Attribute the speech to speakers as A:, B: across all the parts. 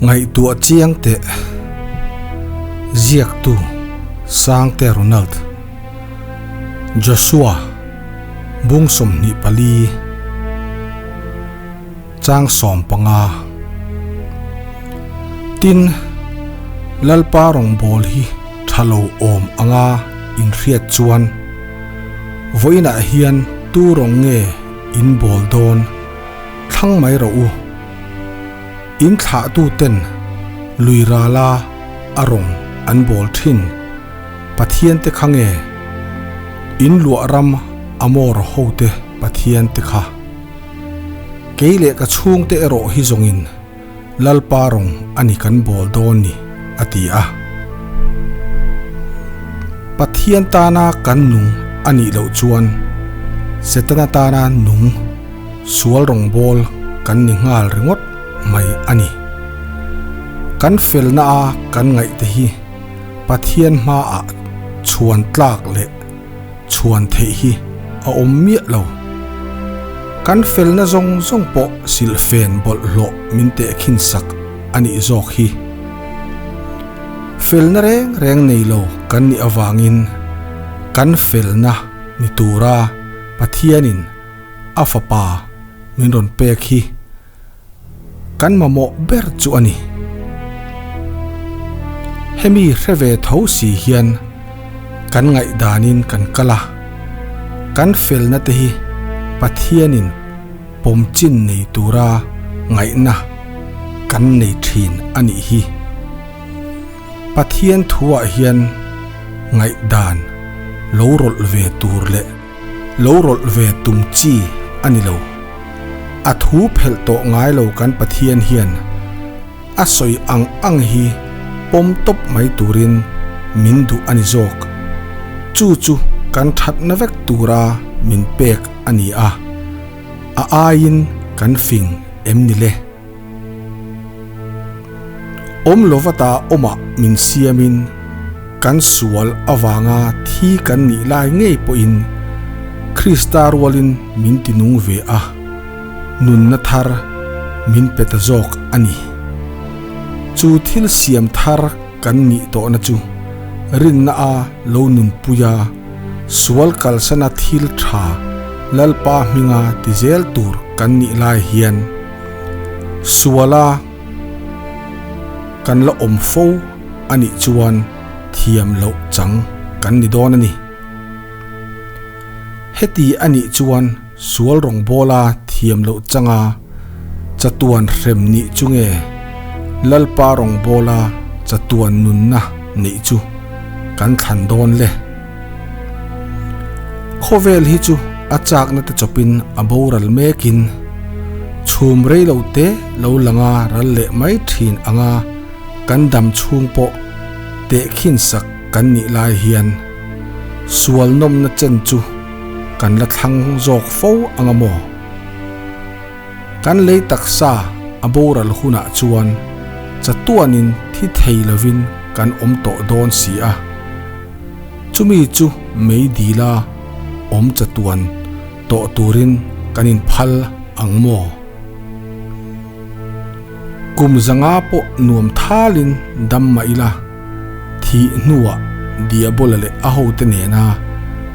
A: Ngaihtuah chiang teh ziaktu Sangte Ronald Joshua bung 24 chang 15 Tin, Lalpa rawngbawl hi tha lo awm anga inhriat chuan vawiinah hian tu rawng nge in bawl dawn thlang mai rawh u. In thlahtuten lui rala a rawng an bawl thin Pathian te kha nge? In luah ram Amor hote Pathian te kha? Kei leh ka chhungte erawh hi zawngin Lalpa rawng a ni kan bawl dawn ni, a ti a. Pathian tana kan nung a nih loh chuan Setana tana nung sual rawngbawl kan ni nghal ringawt mai a ni. Kan felna a kan ngaihte hi Pathian hmaah chhuan tlak leh chhuan theih hi a awm miah lo. Kan felna zawng zawng pawh silhfen bawlhhlawh min tehkhin sak a nih zawk hi. Felna reng reng nei lo kan nih avangin kan felna ni tura Pathianin a fapa min rawn pek hi kan mamawh ber chu a ni. Hemi hre ve tho si hian kan ngaihdanin kan kal a, kan felna te hi Pathianin pawm chin nei tura ngaihna kan nei thin a nih hi. Pathian thuah hian ngaihdan lo rawlh ve tur leh lo rawlh ve tum chi a ni lo. A thu phelh tawh ngai lo kan Pathian hian a sawi ang ang hi pawm tawp mai turin min duh a ni zawk. Chu chu kan thatna vek tura min pek a ni a, a aiin kan fing em ni le? Awm lova ta awmah min siamin kan sual avanga thi kan nih lai ngei pawhin Krista rualin min ti nung ve a, nunna thar min pe ta zawk a ni. Chu thil siam thar kan nih tawhna chu rinna a lo nunpui a, sual kalsana thil tha Lalpa hminga ti zel tur kan nih lai hian, Suala kan la awm fo a nih chuan thiam loh chang kan ni dawn a ni. Heti a nih chuan sual rawngbawla thiam loh changa chatuan hrem nih chu nge Lalpa rawngbawla chatuan nunna neih chu kan thlan dawn le? Khawvel hi chu a chakna te chawpin a boral mekin chhum rei lo te lo langa ral leh mai thin anga kan dam chhung pawh tehkhin sak kan nih lai hian sual nawmna chen chu kan la thlang zawk fo anga maw? Kan lei taksa a boral hunah chuan chatuanin thi thei lovin kan awm tawh dawn si a. Chumi chu mei dila awm chatuan tawh turin kan inphal ang maw? Kum zanga pawh nuam thalin dam mah ila, thih hnuah Diabola leh a hote nena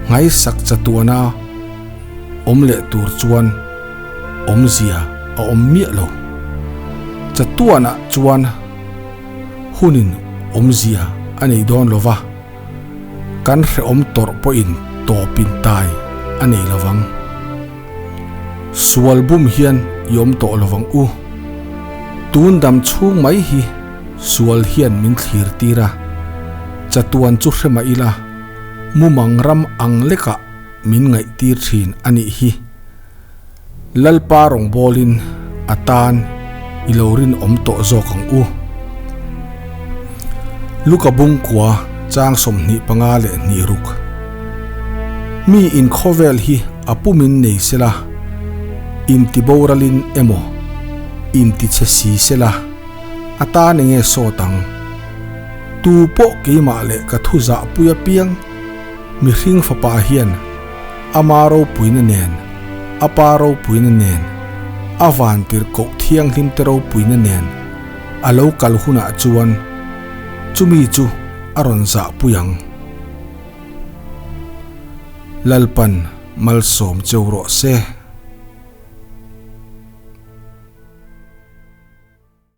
A: nghaisak chatuana awm leh tur chuan awmzia a awm miah lo. Chatuanah chuan hunin awmzia a nei dawn lo va, kan hrehawm tawrh pawhin tawpin tai a nei lo vang. Sual bum hian i awm tawh lo vang u. Tun dam chhung mai hi sual hian min thlir tir a, chatuan chu hre mah ila, mumang ram ang lekah min ngaihtir thin a nih hi. Lalpa rawngbawlin a tan i lo rinawm tawh zawk ang u. Luka bungkua chang 25 leh hnih ruk. Mi in khawvel hi a pumin nei sela, intiboralin emaw intichhe si sela, a tan enge sawt ang? Tu pawh keimah leh ka thu zahpui apiang Mihring fapa hian ama ropuina nen, a pa ropuina nen, a vantir koh thianghlimte ropuina nen A lo kal hunah chuan chumi chu a rawn zahpui ang. Lalpan malsawm cheu rawh se.